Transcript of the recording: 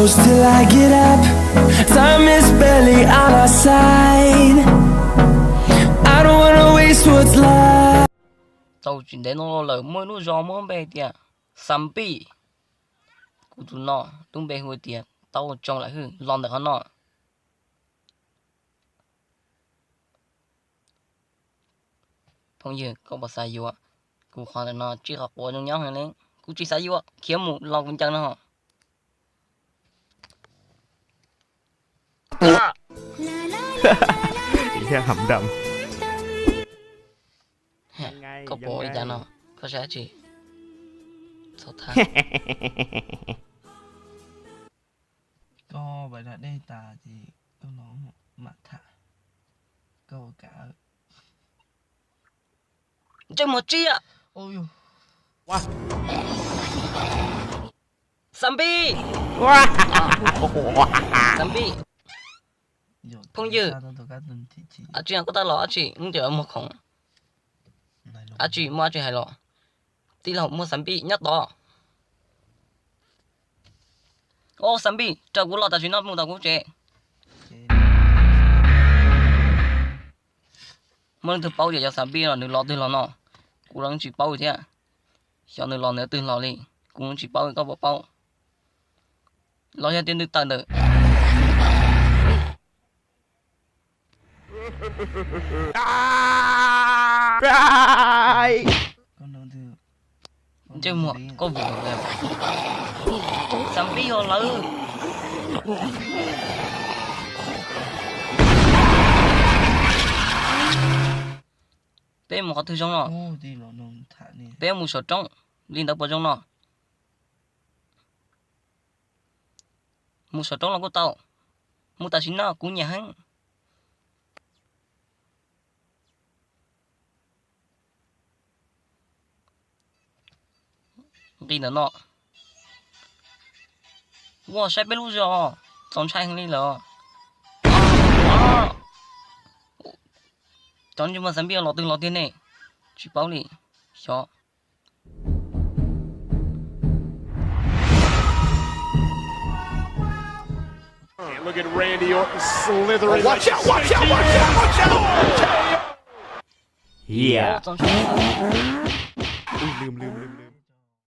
Till I get up, time is barely on our side. I don't wanna waste what's left. Tau tsis ntev no lawm muaj ib lub zos muab npe tias Xambij. Kuv tus no lub npe hu tias Tau Tsoo Lam Hwj los ntawm qhov no. Phooj ywg, koj puas xav yuav? Kuv qhov ntawm no tsij qhov quav zoo nyob heev li. Kuv tsis xav yuav, khiav mus los kuv ncaws no. Koj puas ua li cas no? Koj saib tsis? Txhob tham. Koj pais da dej tas ces koj los mam tham. Koj ua kav. Ntsej muag tsiaj. Xambij. Xambij. Phooj ywg, dab tsi koj tab los dab tsi, wb twb muag khoom. Dab tsi muaj dab tsi hais los. Tij laug, muaj Xambij nyob tod. Au, Xambij, raws kuv los tam sim no mus tom kuv tsev. Muaj leej twg paub tias yog Xambij los nws los twg los no? Kuv los tsis paub thiab. Xyov nws los nws twg los li, kuv tsis paub, koj puas paub? Los yog tias nws tawm ntawm Ntsej muag, koj vwm lawm. Xambij os lawv. Peb mus qhov twg zoo no? Peb mus saum roob li ntawd puas zoo no? Mus saum roob los kuj tau. Mus tam sim no kuv nyiam heev. Nqis ntawm no. Ua saib peb lub zos txaus ntshai heev li lawm. Cov ntsej muag Xambij los twg los tiag ne? Tsis paub li. Xyov. Look at Randy Orton slithering. Watch out, watch out, watch out, watch out! Yeah.